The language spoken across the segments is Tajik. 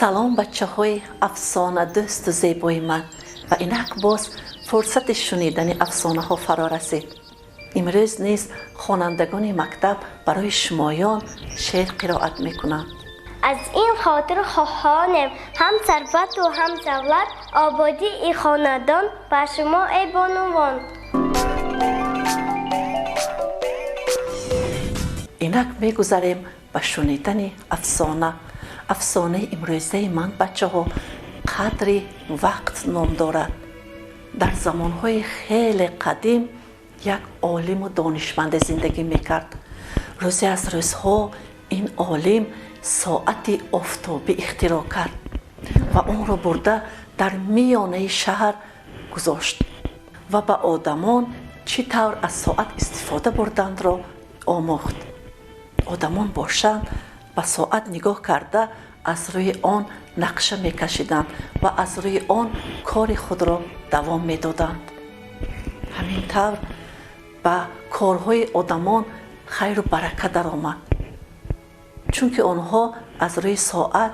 Салом, бачаҳои афсонадӯсту зебои ман, ва инак боз фурсати шунидани афсонаҳо фаро расид. Имрӯз низ хонандагони мактаб барои шумоён шеър қироат мекунанд. Аз ин хотир хоҳонем ҳам сарвату ҳам савлат, ободии хонадон ба шумо, эй бонувон. Инак мегузарем ба шунидани афсона. Афсонаи имрӯзаи ман, бачаҳо, қадри вақт ном дорад. Дар замонҳои хеле қадим як олиму донишманде зиндагӣ мекард. Рӯзе аз рӯзҳо ин олим соати офтобӣ ихтироъ кард ва онро бурда дар миёнаи шаҳр гузошт ва ба одамон чӣ тавр аз соат истифода бурдандро омӯхт. Одамон бошанд, ба соат нигоҳ карда, аз рӯи он нақша мекашиданд ва аз рӯи он кори худро давом медоданд. Ҳамин тавр ба корҳои одамон хайру барака даромад, чунки онҳо аз рӯи соат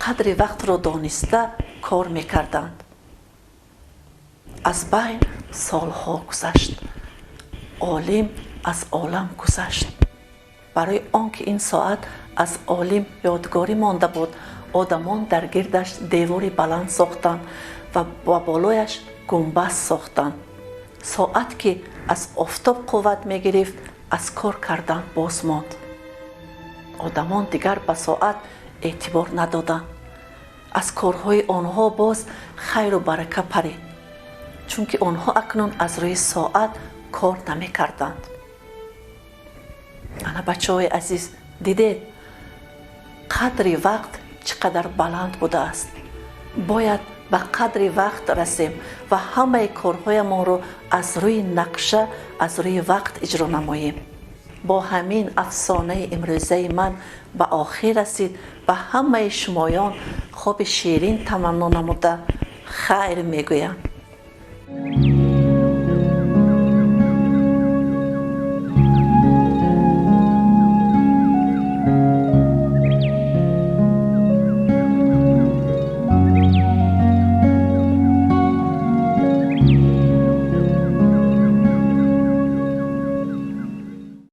қадри вақтро дониста кор мекарданд. Аз байн солҳо гузашт, олим аз олам гузашт. Барои он ки ин соат аз олим ёдгорӣ монда буд, одамон дар гирдаш девори баланд сохтанд ва ба болояш гумбаз сохтанд. Соат, ки аз офтоб қувват мегирифт, аз кор кардан боз монд. Одамон дигар ба соат эътибор надоданд. Аз корҳои онҳо боз хайру барака парид, чунки онҳо акнун аз рӯи соат кор намекарданд. Ана, бачаҳои азиз, дидед, қадри вақт чӣ қадар баланд будааст. Бояд ба қадри вақт расем ва ҳамаи корҳоямонро аз рӯи нақша, аз рӯи вақт иҷро намоем. Бо ҳамин афсонаи имрӯзаи ман ба охир расид. Ба ҳамаи шумоён хоби ширин таманно намуда, хайр мегӯям.